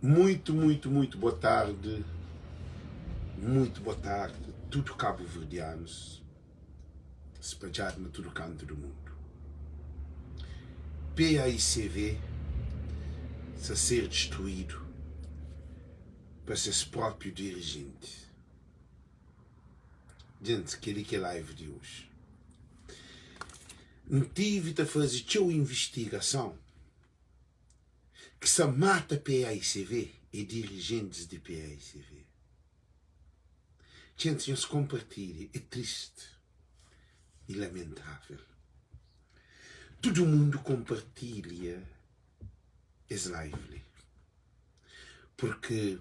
Muito, muito, muito boa tarde, muito boa tarde, tudo cabo-verdianos spadjadu na tudu kantu do mundu. PAICV sa ser destruídu pa ses própriu dirigente. Djents, kel-li ki é live di oji. N tivi ta faze txeu invistigason ki sa mata paicv é dirijentis di paicv. Djents, nhos konpartilha, é tristi i lamentável. Tudu mundu konpartilha es live li. Purki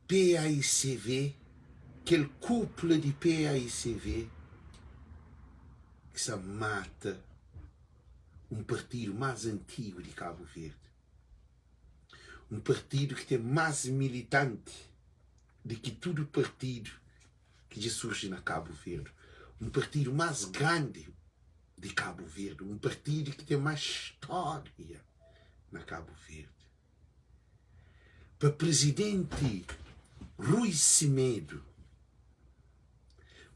paicv, kel kupla di paicv ki sa mata un partidu más antigu di Kabu Verdi, un partidu ki ten más militanti di ki tudu partidu ki dja surji na Kabu Verdi, un partidu más grandi di Kabu Verdi, un partidu ki ten más stória na Kabu Verdi. Pa prizidenti Rui Semedo,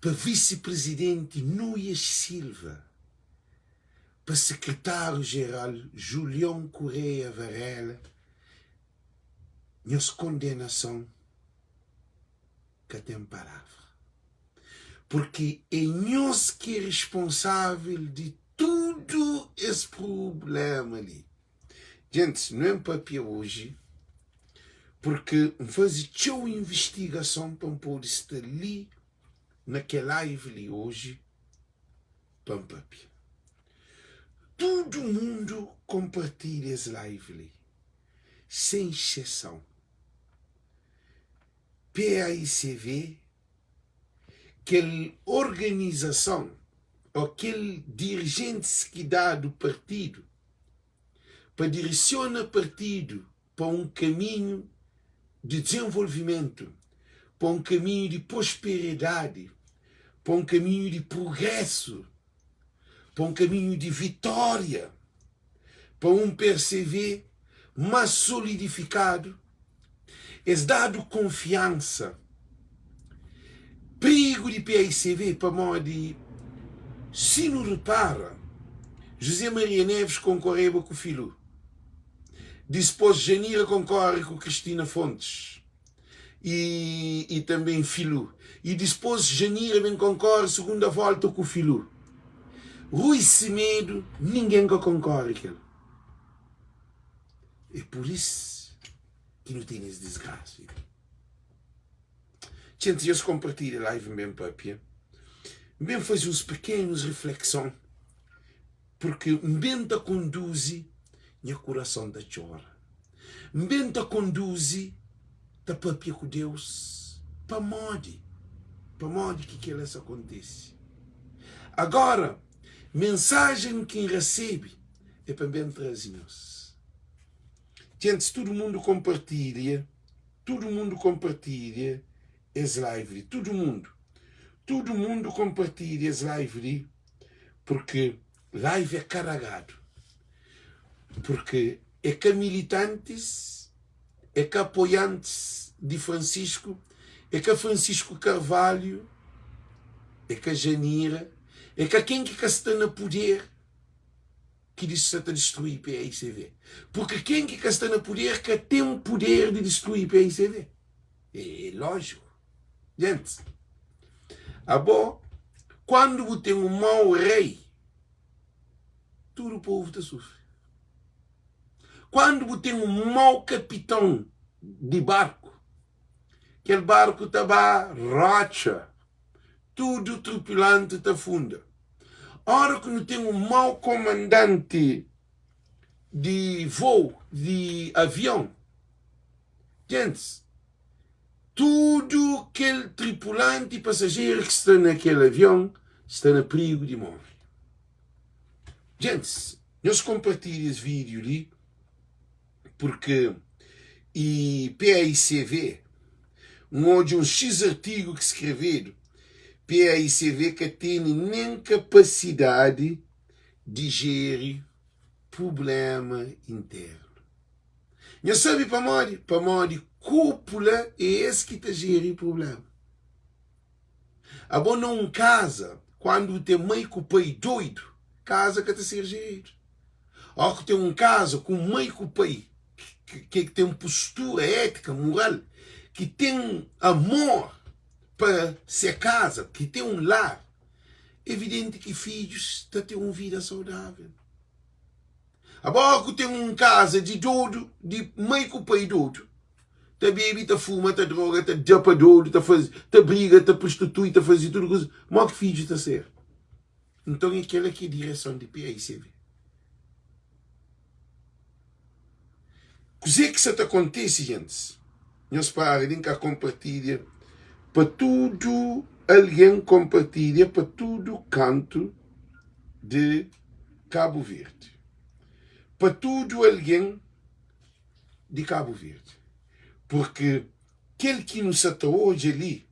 pa visi-prizidenti Nuias Silva, pa sekretáriu-jeral Julião Correia Varela, nhos kondenason ka ten palavra. Purki é nhos ki é responsável di tudu es prubléma li. Gentis, nu en papia oji purki N faze txeu invistigason pa N pode sta li na kel live li oji pa N papia. Tudu mundu konpartilha es live li, sen exseson. PAICV, kel organizason ô kel dirijentis ki dadu partidu pa dirisiona partidu pa un kaminhu di dizenvolvimentu, pa un kaminhu di prosperidadi, pa un kaminhu di prugrésu, pa un kaminhu di vitória, pa un PRCV más solidifikadu. Es dadu konfiansa. Prigu di paicv pamodi si nu ripara José Maria Neves konkoreba ku Filú, dispos Janira konkore ku Cristina Fontes i i tanben Filú i dispos Janira ben konkore segunda volta ku Filú. Rui Semedo ningen ka konkore kel. É pur is ki nu tene es disgrasa li. Txente nhos konpartilha live N ben papia N ben faze uns pekenus reflekson Purki N ben ta konduzi nha kurason ta txora N ben ta konduzi ta papia ku Deus Pamodi? Pamodi ki kela sa kontise? Agora mensajen ki N rasebe é pa N ben traze nhos Txentes tudu mundu konpartilha Tudu mundu konpartilha es live li Tudu mundu Tudu mundu konpartilha es live li Purki live é karagadu Purki é ka militantis É ka apoiantis di Francisco É ka Francisco Carvalho É ka Janira É ka ken ki ka sta na puder ki di sta ta distrui paicv purki ken ki ka sta na puder ka ten puder di distrui paicv é lojiku djentis abo kuandu bu ten un mau rei tudu povu ta sufri kuandu bu ten un mau kapiton di barku kel barku ta ba rotxa tudu tripulanti ta funda. Ora ku nu ten un mau komandanti di vou di avion, gentis, tudu kel tripulanti i pasajeru ki sta na kel avion sta na prigu di móre. Gentis, nhos konpartilha es vídiu li. Purki i PAICV, N odja un xis artigu ki skrevedu, PAICV ka tene nen kapasidadi di jeri prublema internu. Nha sabe pamodi? Pamodi kúpula é es ki ta jeri prubléma. Abo na un kaza, kuandu bu ten mai ku pai doidu, kaza ka ta ser jeridu. Ó ku ten un kaza ku mai ku pai ki ten postura étika, mural, ki ten amor pa se kaza, ki ten un lar, evidenti ki fidjus ta ten un vida saudável. Abo ó ku ten un kaza di dodu, di mai ku pai dodu, ta bebe, ta fuma, ta droga, ta da pa dodu, ta faze, ta briga, ta prostitui, ta faze tudu kuza, mó ki fidju ta ser? Nton é kela ki é direson di PAICV. Kuzê ki sa ta kontise, gentis? Nhos para di nka konpartilha pa tudu algen konpartilha pa tudu kantu di Kabu Verdi. Pa tudu algen di Kabu Verdi. Purki kel ki nu sa ta odja li,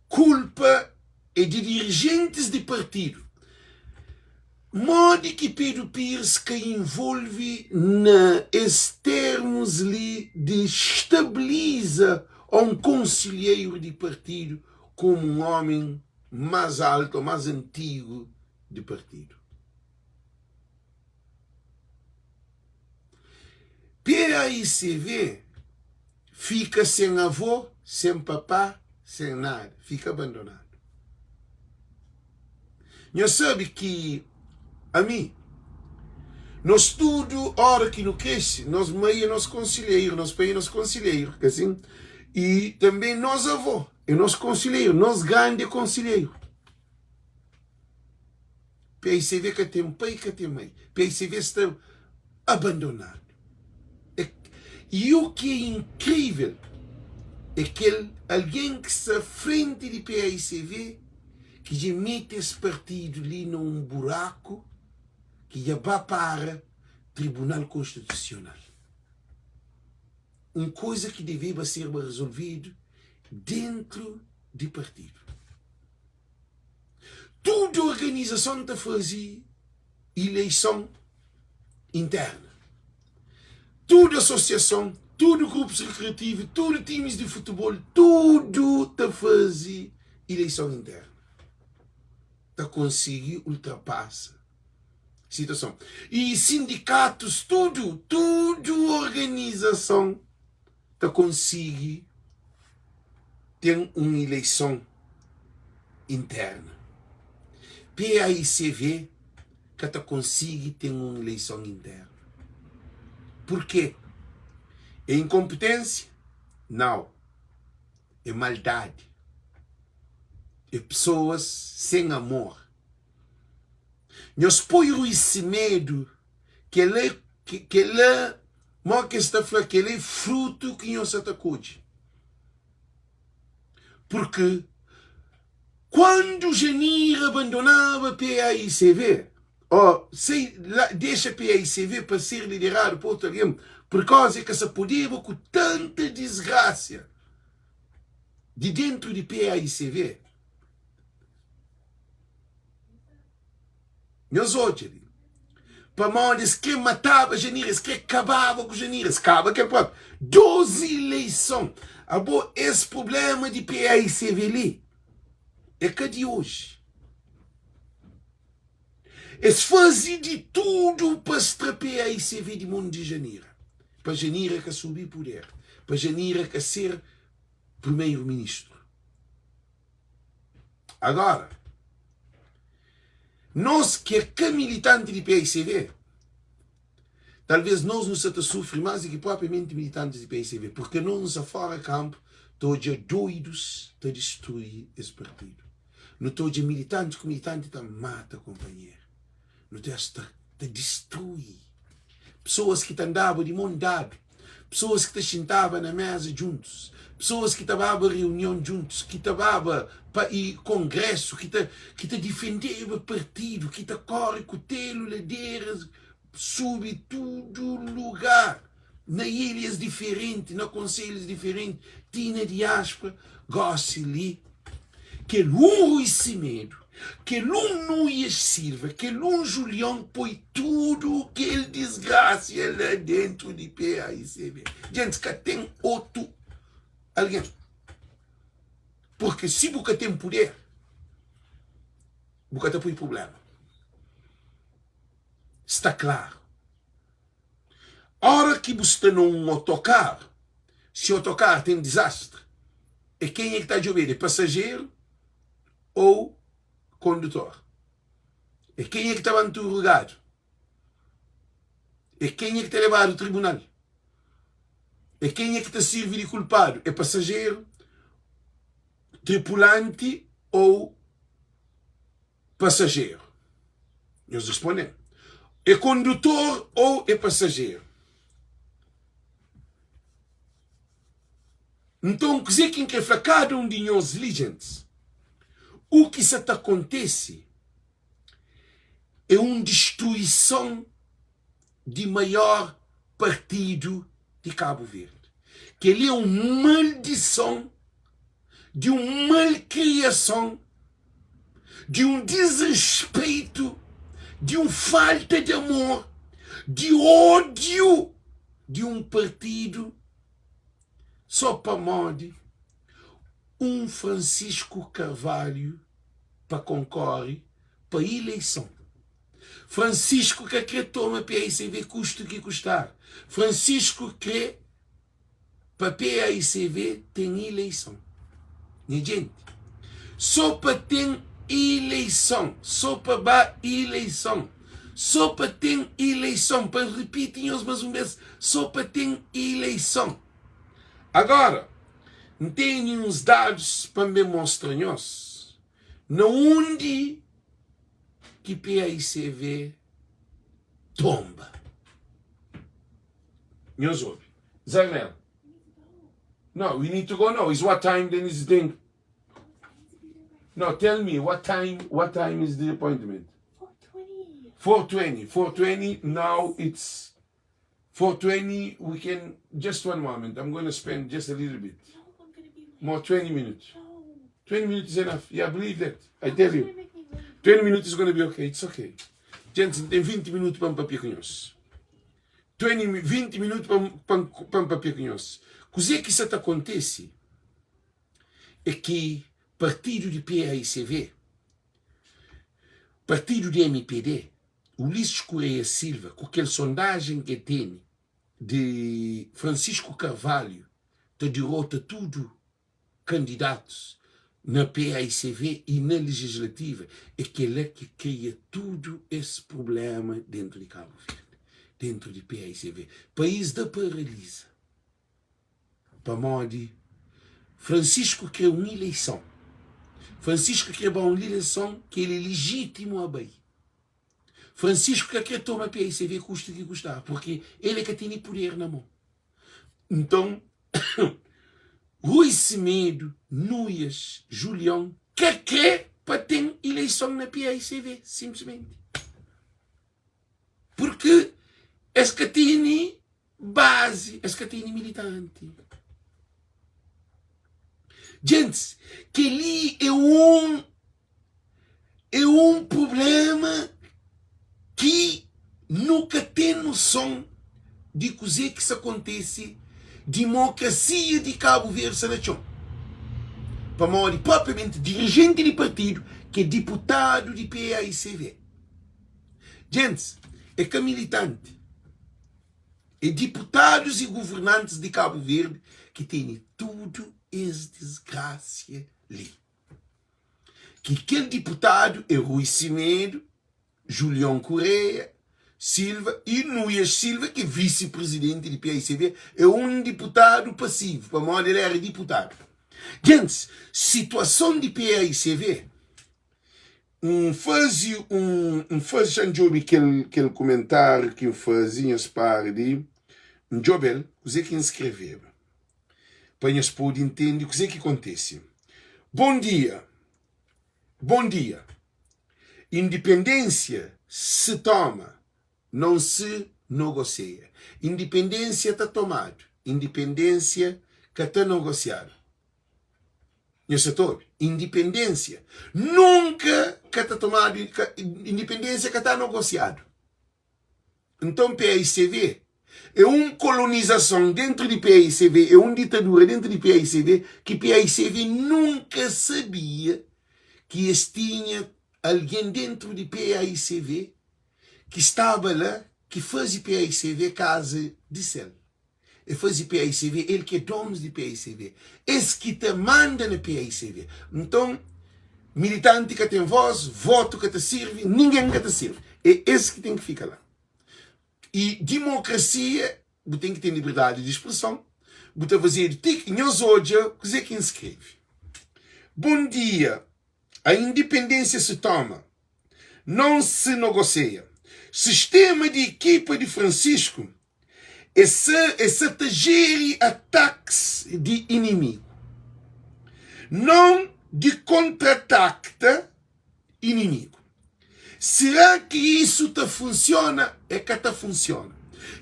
kulpa é di dirijentis di partidu. Modi ki Pedro Pires ka involve na es termus li di stabiliza o un konsilheiru di partidu komu un omen mas altu o mas antigu di partidu? PAICV fika sen avô, sen papá, sen nada, fika abandonadu. Nhos sabe ki ami, nos tudu óra ki nu krese, nos mai é nos konsilheiru, nos pai é nos konsilheiru, ka sin? I tanbe nos avô é nos konsilheiru, nos grandi é konsilheiru. PICV ka ten pai ka ten mai. PICV sta abandonadu. E u ki é inkrivel é kel algen ki sta frenti di PICV ki dja mete es partidu li na un buraku ki dja ba para Tribunal Konstitusional. Un koza ki deveba serba rezolvidu dentru di partidu. Tudu organizason ta faze ileison interna. Tudu asosiason, tudu grupus rekreativu, tudu timis di futebol, tudu ta faze ileison interna. Ta konsigi ultrapasa situason. I sindikatus, tudu, tudu organizason ta konsigi ten un ileison interna. PAICV ka ta konsigi ten un ileison interna. Purkê? É inkonpetênsia? Nau. É maldadi. É pesoas sen amor. Nhos poi Rui Semedo Kel-la é, kel-la, mó ki es ta fla, kel-la é frutu ki nhos sa ta kodje. Purki kuandu Janira bandonaba PAICV, ó, sai la, dexa PAICV pa ser lideradu pa otu algen, purkauza e ka sa podeba ku tanta disgrasia di dentu di PAICV. Nhos odja li. Pamodi es kre mataba Janira, es kre kababa ku Janira, es kaba kel propi. 12 ileison. Abo es problema di PAICV li é ka di oji. Es faze di tudu pa es tra PAICV di mon di Janira. Pa Janira ka subi puder, pa Janira ka ser primeiro ministru. Agora, nos ki é ka militanti di paicv, talvez nos nu sa ta sufri mas di ki propriamenti militantis di paicv, purke nos nu sa fora kampu ta odja doidus ta distrui es partidu. Nu ta odja militantis ku militanti ta mata kunpanheru. Nu ta es ta ta distrui pesoas ki ta andaba di mon dadu, pesoas ki ta xintaba na meza djuntus, pesoas ki ta baba reunion djuntus, ki ta baba pa i kongresu, ki ta ki ta difendeba partidu, ki ta kore kutelu, laderas, subi tudu lugar, na ilhas diferenti, na konselhus diferenti, ti na diaspora. Gosi li, kel un Rui Semedo. Kel un Nuias Silva, kel un Julion poi tudu kel disgrasia la dentu di PAICV. Djentis, ka ten otu algen. Purki si bu ka ten puder, bu ka ta poi prublema. Sta klaru. Ora ki bu sta na un otokaru, si otokaru ten dizastri, é kenha ki ta djobedu? É pasajeru ou kondutor? É kenha ki ta ba nturugadu? É kenha ki ta lebadu tribunal? É kenha ki ta sirvi di kulpadu? É pasajeru, tripulanti ou pasajeru? Nhos responde-m. É kondutor ou é pasajeru? Nton, kuzê ki N krê fla kada un di nhos li, gentis? U ki sa ta kontese é un distruison di maior partidu di Kabu Verdi. Kel-li é un maldison di un malkriason, di un disrespeitu, di un falta di amor, di ódiu di un partidu só pamodi un Francisco Carvalho pa konkore pa ileison. Francisco ka kre toma PAICV kustu ki kustar. Francisco kre pa PAICV ten ileison. Nha jenti, so pa ten ileison, so pa ba ileison, so pa ten ileison, pa N ripiti nhos mas un bes, so pa ten ileison. Agora, N tene uns dadus pa N ben mostra nhos na undi ki PAICV tonba. Nhos obi. Zarnel. No, we need to go now. Is what time then is the thing? No, tell me what time what time is the appointment? 4:20. 4:20. 4:20 now it's 4:20 we can just one moment. I'm going to spend just a little bit. No, I'm gonna be late. More 20 minutes. No. 20 minutes is enough. Yeah, believe that. I No, tell it's you. gonna make me late. 20 minutes is going to be okay. It's okay. Gente, tem 20 minutos para me papia com nós. 20, 20 minutos pa N papia ku nhos. Kuzê ki sa ta kontese é ki partidu di PAICV, partidu di mpd, Ulisses Correia Silva, ku kel sondajen ki el tene di Francisco Carvalho ta dirota tudu kandidatus na paicv y na legislativa é kela ki kria tudu es prublema dentu di Kabu Verdi, dentu di paicv. País da paraliza pamodi Francisco kre un ileison. Francisco kre ba un ileison ki el é legítimo a bai. Francisco ka kre toma paicv kusta ki kustar porque el é ka tene puder na mon. Nton, Rui Semedo, Nuias, Julion ka kre pa ten ileison na paicv, sinplismenti. Purki es ka tene bazi, es ka tene militanti. Djentis, kel-li é un é un prubléma ki nu ka ten noson di kuzê ki sta kontise. Dimokrasia di Kabu Verdi sta na txon pamodi propriamenti dirijenti di partidu ki é diputadu di paicv. Djentis, é ka militanti, é diputadus i guvernantis di Kabu Verdi ki tene tudu es disgrasia li. Ki kel diputadu é Rui Semedo, Julião Correia Silva e Nuias Silva ki é visi prizidenti di paicv é un diputadu pasivu pamodi el era diputadu. Gentis, situason di paicv N faze un N faze xa N djobe kel kel kumentáriu ki N faze nhos para di N djobe-l kuzê ki N skreveba pa nhos pode ntende kuzê ki kontise. Bon dia, bon dia. Indipendênsia se toma, não se nogoseia. Indipendênsia ta tomadu, indipendênsia ka ta nogosiadu. Nhos sa ta obi? Indipendênsia nunka. ka ta tomadu, ka, indipendênsia ka ta nogosiadu. Nton paicv é un kolonizason dentru di paicv, é un ditadura dentru di paicv ki paicv nunka sabia ki es tinha algen dentru di paicv ki staba la ki faze paicv kaza di sel. E faze paicv, el ki é donos di paicv, es ki ta manda na paicv. Nton militanti ka ten voz, votu ka ta sirvi, ningen ka ta sirvi. É es ki ten ki fika la. E dimokrasia, bu ten ki ten liberdadi di spreson, bu ta fazedu ti ki nhos odja kuze ki N skrebe. Bon dia, a independência se toma, não se negocia. Sistema di ekipa di Francisco E sa e sa ta jeri ataks di inimigu, non di kontratakta inimigu. Sera ki isu ta funsiona? E ka ta funsiona.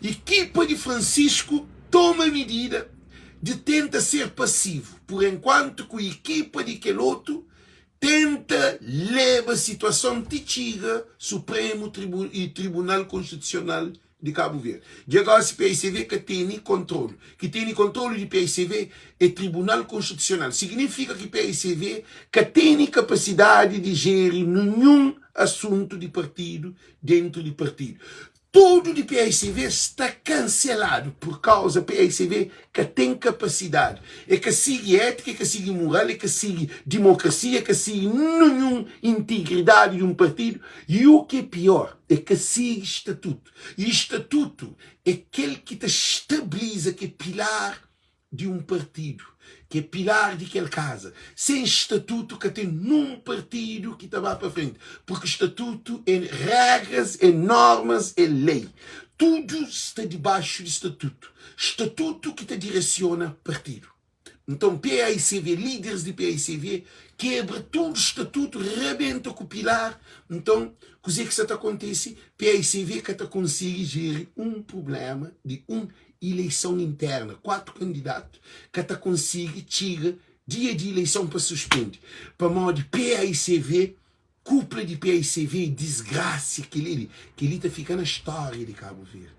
Ekipa di Francisco toma midida di tenta ser pasivu, pur enkuantu ku ekipa di kel otu tenta leba situason ti txiga Supremu i Tribunal Konstitusional di Kabu Verdi. Dja gosi paicv ka tene kontrolu. Ki tene kontrolu di paicv e Tribunal Konstitusional. Signifika ki paicv ka tene kapasidadi di jeri ninhun asuntu di partidu dentu di partidu. Tudu di paicv sta kanseladu pur kauza paicv ka ten kapasidadi. E ka sigi étika, e ka sigi mural, e ka sigi dimokrasia, e ka sigi ninhun intigridadi di un partidu i u ki é pior, e ka sigi statutu. I statutu é kel ki ta stabiliza, ki é pilar di un partidu, ki é pilar di kel kaza. Sen statutu ka ten nun partidu ki ta ba pa frenti, purki statutu é regras, é normas, é lei. Tudu sta dibaxu di statutu. Statutu ki ta diresiona partidu. Nton paicv, líderes di paicv kebra tudu statutu, rabenta ku pilar. Nton kuzê ki sa ta kontise? Paicv ka ta konsigi jeri un prubléma di un ileison interna. 4 kandidatu ka ta konsigi txiga dia di ileison pa suspende. Pamodi paicv, kupla di paicv é disgrasia kel-li li. Kel-li ta fika na stória di Kabu Verdi.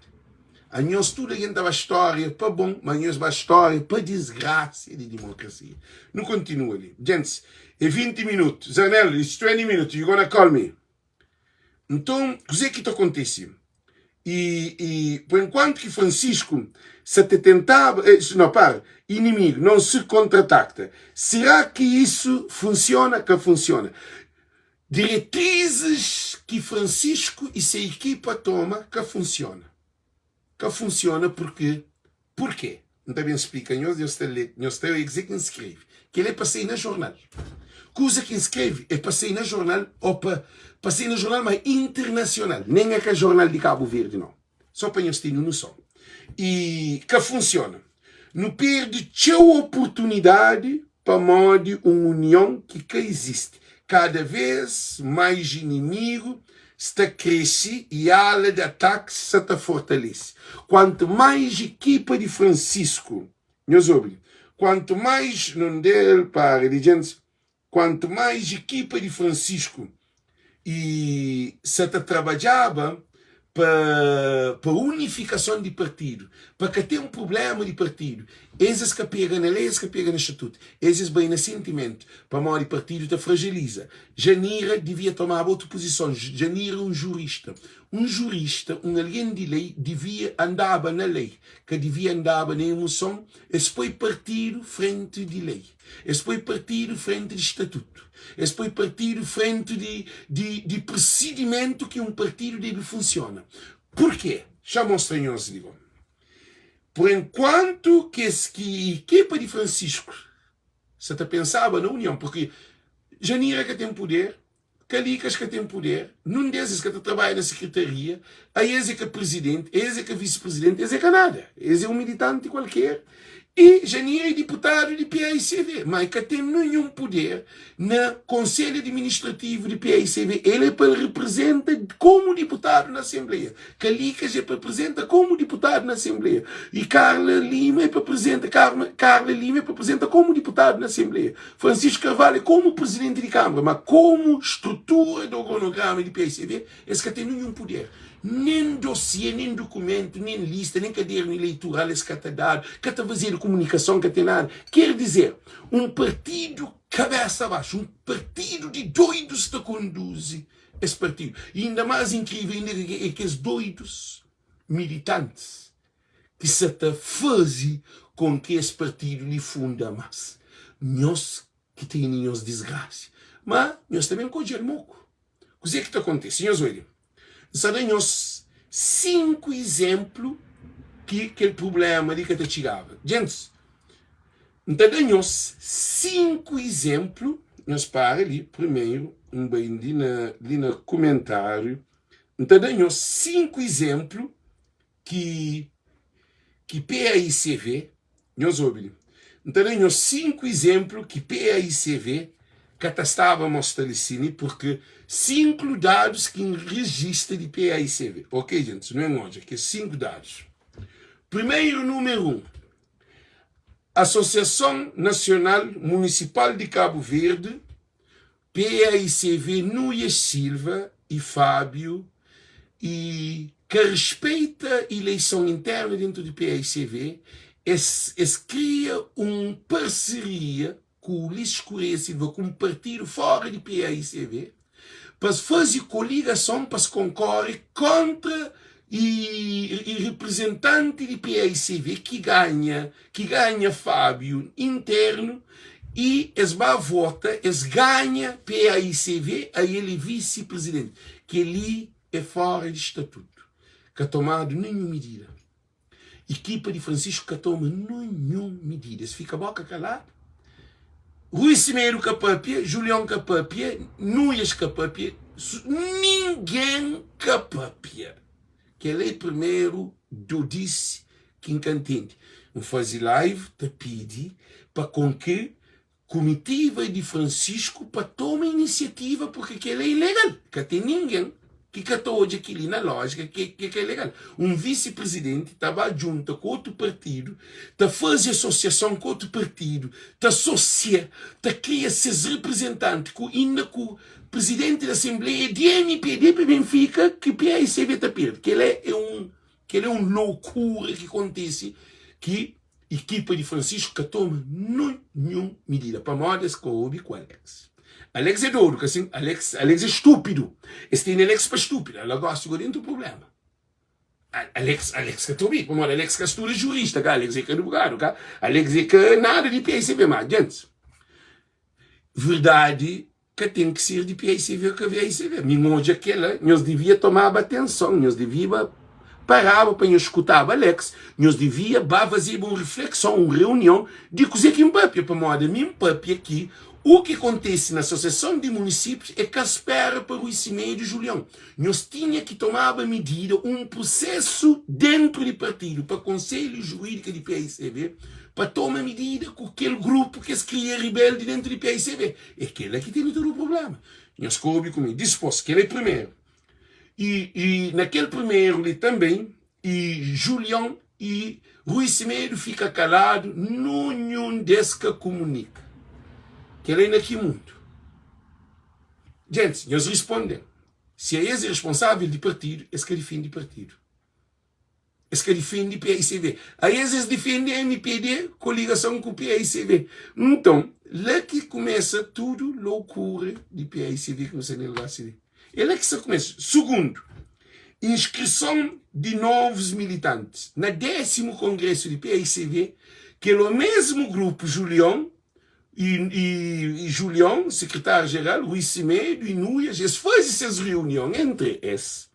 Anhos tudu algen ta ba stória pa bon, ma anhos ba stória pa disgrasia di dimokrasia. Nu kontinua li. Gentis, é 20 minutu. Zanel, it's 20 minutes, you gonna call me. Nton, kuzê ki ta kontise? I, i por enkuantu ki Francisco sa ta tentaba, eh, no, para, inimigu não se kontratakta. Será ki isu funsiona? Ka funsiona. Diretrizes ki Francisco i se ekipa toma ka funsiona. Ka funsiona purki, purkê? N ta ben splika nhos, nhos ta lê, nhos ta obi kuzê ki N skrebe. Kel-li é pa sai na jornal. Kuza ki N skrebe é pa sai na jornal ô pa pa sai na jornal, ma internasional. Nen é ka jornal di Kabu Verdi, nau. Sô pa nhos tene noson. I ka funsiona. Nu perde txeu oportunidadi pamodi un union ki ka izisti. Kada vês mais inimigu sta krese i ala di ataki sa ta fortalese. Kuantu mais ekipa di Francisco, nhos obi, kuantu mais nondel para di djentis, kuantu mais ekipa di Francisco i sa ta trabadjaba pa pa unifikason di partidu, pa ka ten prublema di partidu, es es ka pega na lei, es ka pega na statutu, es es bai na sentimentu, pamodi partidu ta frajiliza. Janira divia tomaba otu puzison, Janira é un jurista, un jurista, un algen di lei divia andaba na lei, ka divia andaba na emoson, es poi partidu frenti di lei. Es poi partidu frenti di statutu. Es poi partidu frenti di, di, di prosidimentu ki un partidu debe funsiona. Purkê? Xa mostra nhos li go. Pur enkuantu kes ki ekipa di Francisco sa ta pensaba na union, purki Janira ka ten puder, Kalikas ka ten puder, nun des es ka ta trabadja na sekretaria, aes é ka prizidenti, es é ka visi-prizidenti, es é ka nada, es é un militanti kualker. I Janira é diputadu di paicv, ma e ka ten ninhun puder na Konselhu Administrativu di paicv. El é pa reprezenta komu diputadu na Asenbleia. Kalikas é pa reprezenta komu diputadu na Asenbleia. I Carla Lima é pa prezenta Carla Lima é pa prezenta komu diputadu na Asenbleia. Francisco Carvalho é komu prezidenti di Kanbra, ma komu strutura di orgonograma di paicv, Es ka ten ninhun puder, nen dosie, nen dukumentu, nen lista, nen kadernu ileitural es ka ta dadu, ka ta fazedu kumunikason, ka ten nada. Ker dizer, un partidu kabesa baxu, un partidu di doidus ta konduzi es partidu. I inda mas inkrivel inda é kes doidus militantis ki sa ta faze kon ki es partidu li funda mas. Nhos ki tene nhos disgrasa. Ma nhos ta ben kodje-l moku. Kuzê ki ta kontise? Nhos odja, N sta da nhos 5 izénplu ki kel prubléma li ka ta txigaba. Gentis, N ta da nhos 5 izénplu. Nhos para li, primeru N bai li na, li na kumentáriu. N ta da nhos 5 izénplu ki ki PAICV, nhos obi li, N ta da nhos 5 izénplu ki PAICV ka ta staba mos ta li sini, purki 5 dadus ki N rejista di PAICV. Ok, gentis, nu en odja kes 5 dadus. Primeru, númeru 1, Asosiason Nasional Munisipal di Kabu Verdi, PAICV Nuias Silva e Fábio e ka respeita ileison interna dentu di PAICV, es es kria un parseria ku Ulisses Correia Silva ku un partidu fora di PAICV pa es faze koligason pa es konkore kontra e, e reprezentanti di PAICV ki ganha ki ganha Fábio internu e es ba vota es ganha PAICV a el é visi presidenti keli é fora di statutu ka tomadu ninhun midida ekipa di Francisco ka toma ninhun midida es fika boka kaladu Rui Semedo ka papia Julião ka papia Nuias ka papia ninguém ka papia Kel é primeru dodisi ki N ka ntende. N faze live ta pidi pa konke kumitiva di Francisco pa toma inisiativa purke kel é ilegal. Ka ten ningen ki ka ta odja kel-li na lójika ki ke ka ilegal. Un visi prizidenti ta ba djunta ku otu partidu, ta faze asosiason ku otu partidu, ta asosia, ta kria ses riprizentanti ku inda ku Presidente di Asenbleia di MPD pa Benfika ki PAICV ta perde. Kel é un kel é un loucura ki kontise ki ekipa di Francisco ka toma ninhun midida pamodi es ka obi ku Alex. Alex é dodu ka sin? Alex Alex é stúpidu. Es tene Alex pa stúpidu. Ala gosi go dentu problema. Alex Alex ka ta obi pamodi Alex ka studa jurista ka Alex é ka advogadu ka Alex é ka nada di PAICV ma djentis Verdadi ka ten ki ser di PICV ô ka VICV. Mi N odja kela, nhos divia tomaba atenson, nhos diviba paraba pa nhos skutaba Alex, nhos divia ba fazeba un reflekson, un reunion di kuzê ki N papia, pamodi ami N papia ki u ki kontese na Asosiason di Munisípius é ka spera pa Rui Semedo Julião. Nhos tinha ki tomaba midida, un prusesu dentru di partidu pa Konselhu Jurídika di PICV pa toma midida ku kel grupu ki es kria ribeldi dentru di PICV. É kela ki tene tudu prublema. Nhos ka obi ku mi. Dispos, kel é primeru. I, i na kel primeru li tanben, i Julion i Rui Semedo fika kaladu, nunhun des ka kumunika. Kel é na ki mundu? Gentis, nhos risponde-m, si a es é responsável di partidu, es ka difende partidu. Es ka difende PAICV. A es, es difende MPD ku ligason ku PAICV. Nton, la ki kumesa tudu loukura di PAICV ki nu sta nel gosi li. É la ki sta kumesa. Sugundu, inskrison di novus militantis. Na désimu kongrésu di PAICV, kel omésmu grupu Julion I, i, i Julion, sekretáriu-jeral, Rui Semedo i Nuias, es faze ses reunion entre es.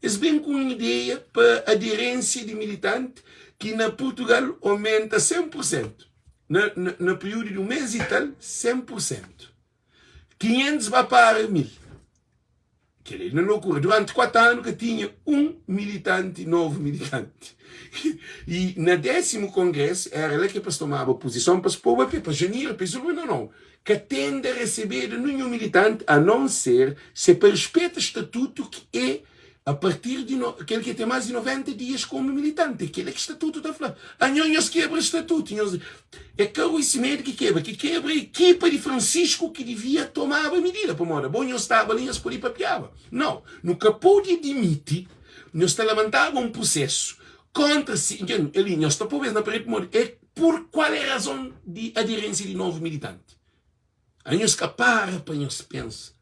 Es ben ku un ideia pa aderênsia di militanti ki na Purtugal omenta 100 pur sentu. Na, na, na períodu di un mês i tal, 100 pur sentu. 500 ba para 1000. Kel li na lokura. Duranti 4 anu ka tinha un militanti, novu militanti. I na désimu kongrésu éra la ki pa es tomaba puzison pa es poba pé, pa Janira, pa es fla, Nau, nau, ka tenda resebedu ninhun militanti a non ser se pa rispeta statutu ki é a partir di no, kel ki ten más di 90 dias komu militanti. É kel-la ki statutu ta fla. Anho nhos kebra statutu, nhos É ka Rui Semedo ki kebra, ki kebra é ekipa di Francisco ki divia tomaba midida, pamodi abo nhos staba li nhos pode papiaba. Nau, nu ka pode adimiti nhos ta labantaba un prusesu kontra si nten ali nhos ta poba es na paredi pamodi é pur kual é razon di aderensia di novu militanti. Anhos ka para pa nhos pensa.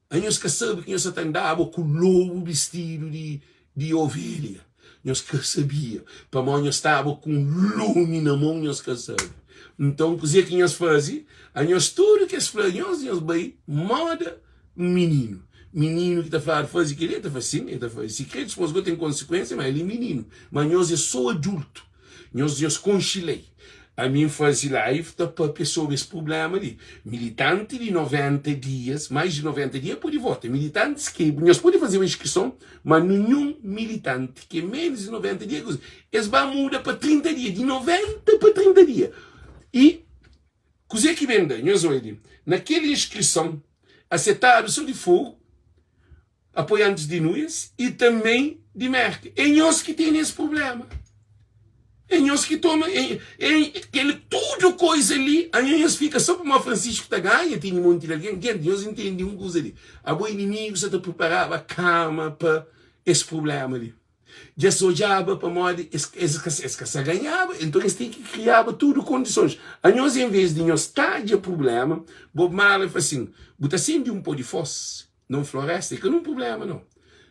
Anhos ka sabe ki nhos sa ta andaba ku lobu bistidu di di ovelha. Nhos ka sabia, pamodi nhos staba ku un lumi na mon, nhos ka sabe. Nton, kuzê ki nhos faze? Anhos tudu ki es fla nhos, nhos bai moda mininu. Mininu ki ta fladu faze kel-li, el ta fla sin, el ta faze. Si krê, dispôs go ten konsikuénsia, má el é mininu. Má nhos é sô adultu. Nhos nhos konxe lei. Ami N faze live ta papia sobri es prublema li. Militanti di 90 dias, mais di 90 dia pode vota. Militantis ki nhos pode fazeba inskrison, ma ninhun militanti ki é menos di 90 dia, es ba muda pa 30 dia, di 90 pa 30 dia. I kuze ki ben da? Nhos odja li, na kel inskrison asetadu so di Fogo, apoiantis di Nunes i tanbê di Merka. É nhos ki tene es prubléma. É nhos ki toma é, é, kel tudu koisa li, anho nhos fika só pamodi Francisco ta ganha, tene monti di algen. Gente, nhos intende un kuza li. Abo inimigu sa ta preparaba kama pa es prubléma li. Dja es odjaba pamodi es, es, es ka sa ganhaba, enton es ten ki kriaba tudu kondisons. Anhos en vez di nhos tadja prubléma, Bob Marley fla sin, bu ta sende un po di fós na un floresta, é ka nun prubléma nau.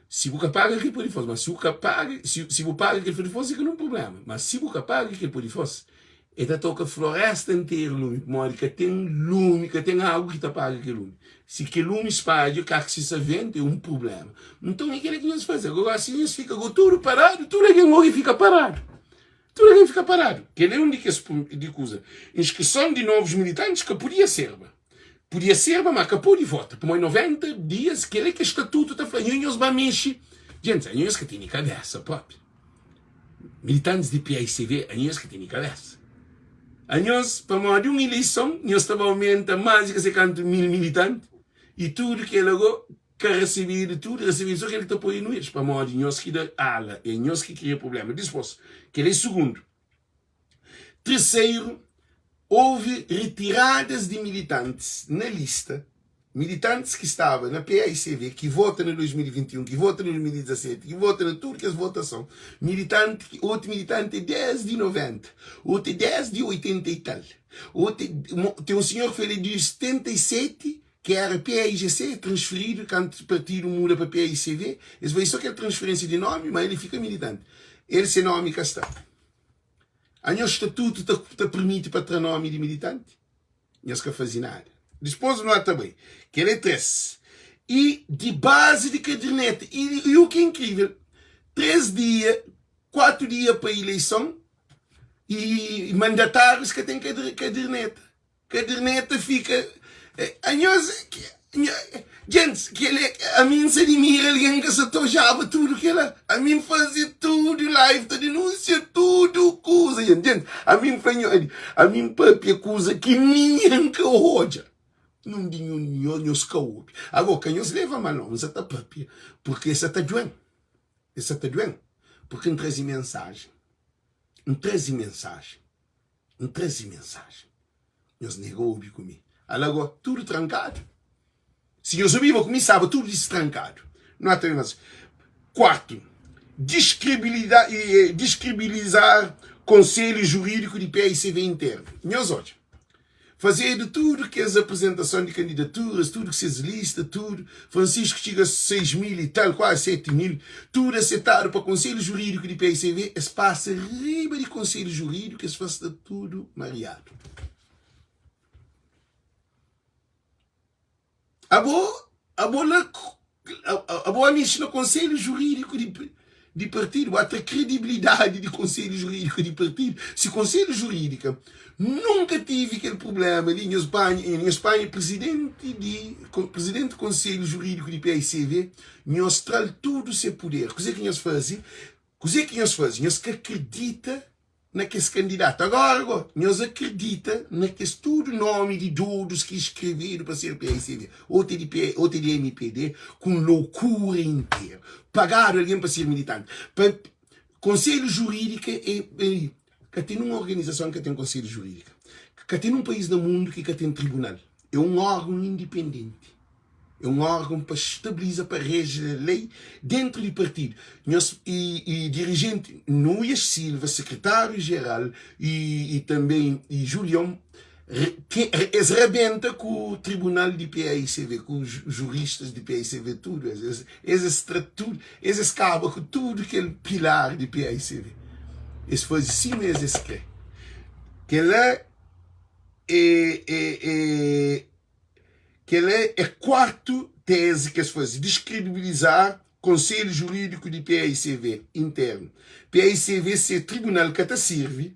Si bu ka paga kel po di fós, ma si bu ka paga, si, si bu paga kel po di fós é ka nun prubléma, ma si bu ka paga kel po di fós, E ta toka floresta interu lumi, pamodi ka ten lumi, ka ten agu ki ta paga kel lumi. Si kel lumi spadja, ka ki sa ventu, é un prubléma. Nton, é kela ki nhos faze. Agora, si nhos fika ku tudu paradu, tudu algen obi fika paradu. Tudu algen fika paradu. Kel é un di kes di kuza. Inskrison di novus militantis ka podia serba. Podia serba, ma ka pode vota, pamodi 90 dias, kel é ki statutu ta fla. Nho nhos ba mexe. Gentis, anhos ka tene kabesa propi. Militantis di paicv, anhos ka tene kabesa. Anhos, pamodi un ileison, nhos ta ba aumenta más di ka sei kantu mil militanti i tudu kel ago ka resebidu, tudu resebidu, so kel ki ta poi nu es, pamodi nhos ki da ala, é nhos ki kria prublema. Dispos, kel é sugundu. Terseru, houve retiradas di militantis na lista, militantis ki staba na paicv, ki vota na 2021, ki vota na 2017, ki vota na tudu kes votason, militanti, otu militanti é desdi 90, otu é desdi 80 i tal, otu é, ten un sinhor ki fla el é di 77, ki éra PAIGC, transferidu kantu partidu muda pa PAICV, es bai so kel transferensia di nomi, ma el fika militanti, el se nomi ka sta. Anhos statutu ta ta permiti pa tra nomi di militanti? Nhos ka fazi nada. Dispos nu ata bai. Kel é 3. I di bazi di kaderneta. I, i u ki é inkrivel, 3 dia, 4 dia pa ileison i mandatarius ka ten kaderneta. Kaderneta fika anhos Gentis kele ami N sa dimira algen ka sa ta ojaba tudu kela ami N faze tudu live ta denunsia tudu kuza gentis ami N fla nho ami N papia kuza ki ningen ka odja nun di nho nhos ka obi ago ka nhos leva mal no N sa ta papia purke sa ta duen sa ta duen purke N traze mensajen N traze mensajen. N traze mensajen. Nhos nega obi ku mi. Ala go, tudu trankadu. Si nhos obiba ku mi, staba tudu distrankadu. Nota ben mas. Kuartu, diskribilizar Konselhu Jurídiku di PAICV internu. Nhos odja. Fazedu tudu kes aprizentason di kandidaturas, tudu ku ses lista, tudu. Francisco txiga 6 mil i tal, kuazi 7 mil. Tudu asetadu pa Konselhu Jurídiku di PICV. Es pasa riba di Konselhu Jurídiku, es fla sta tudu mariadu. Abo, abo la, abo amixi na Konselhu Jurídiku di. di partidu, bu atra kredibilidadi di konselhu jurídiku di partidu. Si konselhu jurídika nunka tivi kel prublema li, nhos panha, nhos panha prizidenti di, prizidenti konselhu jurídiku di paicv, nhos tra-l tudu se puder. Kuzê ki nhos faze? Kuzê ki nhos faze? Nhos ka kridita na kes kandidatu. Agora go, nhos akredita na kes tudu nomi di dodus ki skrebedu pa ser paicv, otu é di P, otu é di mpd, ku un loukura interu. Pagadu algen pa ser militanti. Pa konselhu juridika é, é ka ten un organizason ki ka ten konselhu juridika. Ka ten un país na mundu ki ka ten tribunal. É un órgon indipendenti. É un órgon pa stabiliza, pa reje lei dentru di partidu. Nhos y, y dirijenti Nuias Silva, sekretáriu jeral y, y tanben y Julion, ke, es rabenta ku tribunal di PAICV, ku juristas di PAICV tudu es, es, es es tra tudu, es es kaba ku tudu kel pilar di PAICV. Es faze sima es es kre. Kela é, é, é Kel-la é kuartu tézi ki es faze, diskredibilizar Konselhu Jurídiku di paicv internu. Paicv se tribunal ka ta sirvi,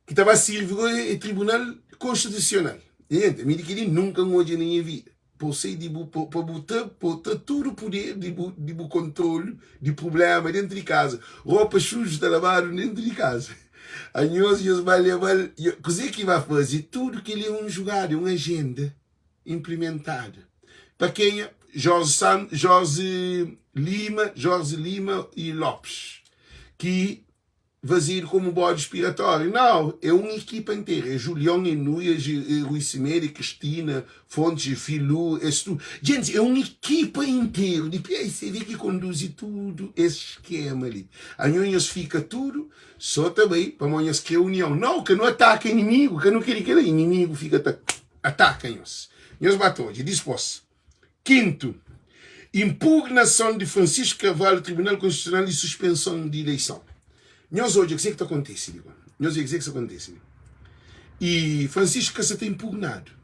ki ta ba sirvi go é Tribunal Konstitusional. Nha mi di kel-li nunka N odja na nha vida. Pa bu sai di bu, pa bu tra, pa bu tra tudu puder di bu, di bu kontrolu di prubléma déntu di kaza. Ropa suju ta labadu déntu di kaza. Anhos nhos ba leba-l. Kuzê ki ba faze? Tudu kel-li é un jugada, é un ajenda inplimentada. Pa kenha? Jorge San, Jorge Lima, Jorge Lima e Lopes, ki vazidu komu bodi spiratóriu. Nau, é un ekipa interu. É Julion, é Nuias, é Rui Semedo, é Cristina Fontes, é Filu, es tudu. Gentis, é un ekipa interu di PICV ki konduzi tudu es skema li. Anho nhos fika tudu So ta bai pamodi nhos kre union. Nau, ka nu ataka inimigu, ka nu kre kela, inimigu fika ta ataka nhos. Nhos ba ta odja dispos. Kintu, impugnason di Francisco Carvalho Tribunal Konstitusional i suspenson di ileison. Nhos odja kuse ki ta kontise li. Nhos odja kuse ki sta kontise li. I Francisco ka sa ta impugnadu.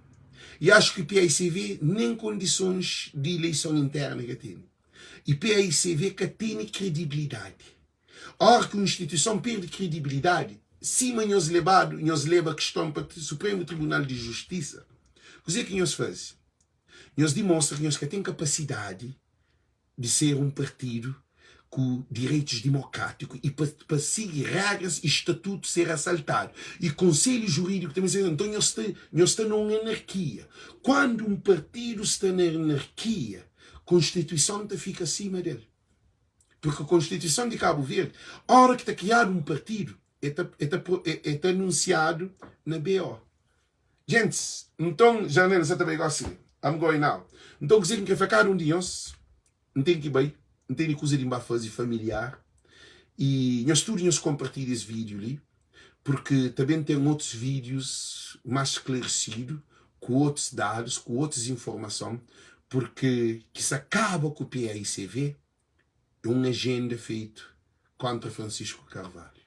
I axu ki paicv nen kondisons di ileison interna ka tene. I paicv ka tene kredibilidadi. Óra ki un instituison perde kredibilidadi, sima nhos lebadu, nhos leba kiston pa Supremu Tribunal di Justisa, kuzê ki nhos faze? Nhos dimostra ki nhos ka ten kapasidadi di ser un partidu ku direitus dimokrátiku i pa pa sigi régras i statutu ser asaltadu i konselhu jurídiku tanbe ser nton nhos sta nhos sta na un anarkia. Kuandu un partidu sta na anarkia, konstituison ta fika sima del. Purki Konstituison di Kabu Verdi, óra ki ta kriadu un partidu, e ta, e ta, e ta anunsiadu na BO. Gentis, nton, Janel, N sa ta bai gósi li. I'm going now. Nton, kuzê ki N kre fla kada un di nhos, N ten ki bai, N tene kuza di N ba faze familiar, i nhos tudu nhos konpartilha es vídiu li, purki ta ben ten otus vídius más sklaresidu, ku otus dadus, ku otus informason, purki ki sa kaba ku PAICV é un ajenda feitu kontra Francisco Carvalho.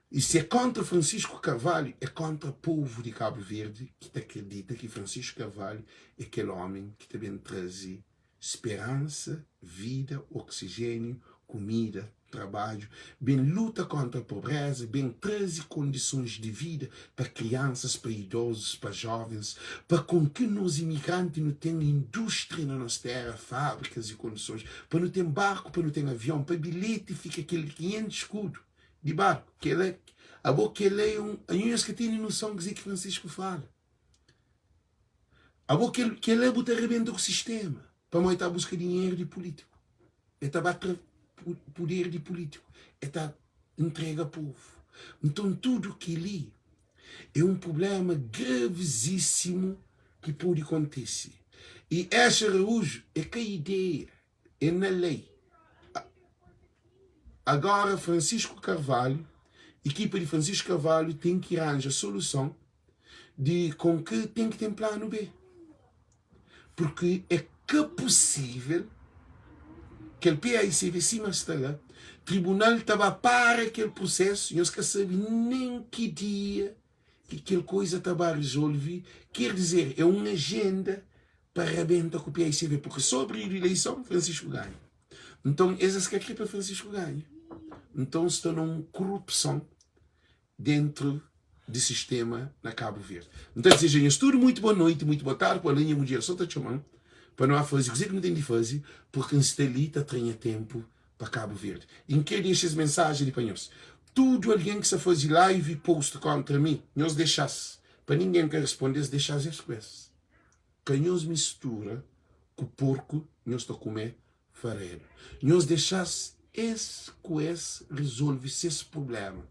I si é kontra Francisco Carvalho, é kontra povu di Kabu Verdi ki ta kridita ki Francisco Carvalho é kel omi ki ta ben traze speransa, vida, oksijéniu, kumida, trabadju, ben luta kóntra pobréza, ben traze kondisons di vida pa kriansas, pa idozus, pa jóvens, pa kon ki nos imigranti nu ten indústria na nos téra, fábrikas i kondisons pa nu ten barku, pa nu ten avion, pa bilheti fika kel di 500 skudu di barku. Kel-la, abo kel-la é un, anhos ka tene noson kuzê ki Francisco fala. Abo kel kel-la bu ta rebenta ku sistema pamodi el ta buska dinheru di pulítiku, el ta ba tra puder di pulítiku, el ta ntrega povu. Nton tudu kel-li é un prubléma gravizísimu ki pode kontise. I Exa Araújo é ka ideia, é na lei. Agora Francisco Carvalho, ekipa di Francisco Carvalho ten ki ranja soluson di kon ki ten ki ten planu B. Purki é ka pusível kel PAICV sima sta la, tribunal ta ba para kel prusésu, nhos ka sabe nen ki dia ki kel koiza ta ba rizolve, ker dizer, é un ajenda pa rabenta ku PAICV, purki sobri ileison Francisco ganha. Nton, es es ka kre pa Francisco ganha. Nton, sta na un korupson dentru di sistema na Cabo Verde. N ta dizeja nhos tudu muitu boa noiti, muitu boa tardi, pa la nha mudjer so ta txoma-m pa nu ba faze kuze ki nu ten di faze, purki N sta li ta tra nha tenpu pa Cabo Verde. I N kre dexa es mensajen li pa nhos. Tudu algen ki sta faze live i post kontra mi, nhos dexa-s, pa ningen ka responde-s, dexa-s es ku es. Ka nhos mistura ku porku nhos ta kume farelu. Nhos dexa-s es ku es rezolve ses prubléma.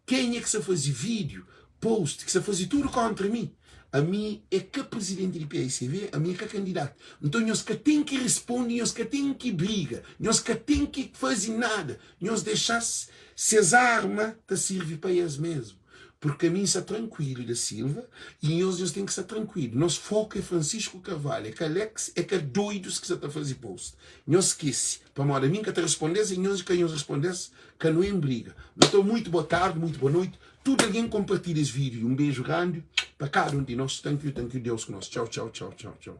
Kenha ki sta faze vídiu, post, ki sta faze tudu kóntra mi, ami é ka prizidenti di PICV, ami é ka kandidatu. Nton nhos ka ten ki responde, nhos ka ten ki briga, nhos ka ten ki faze nada. Nhos dexa-s, ses arma ta sirvi pa es mésmu. Purki ami N sta trankuilu da Silva y nhos, nhos ten ki sta trankuilu. Nos foku é Francisco Carvalho, é ka Alex, é ka doidus ki sa ta faze post. Nhos skese, pamodi ami N ka ta responde-s y nhos ka nhos responde-s, ka nu en briga. Nton, muitu bo tardi, muitu bo noiti. Tudu algen konpartilha es vídiu y un beju grandi pa kada un di nos. Thank you, thank you, Deus ku nos. Txau, txau, txau, txau, txau.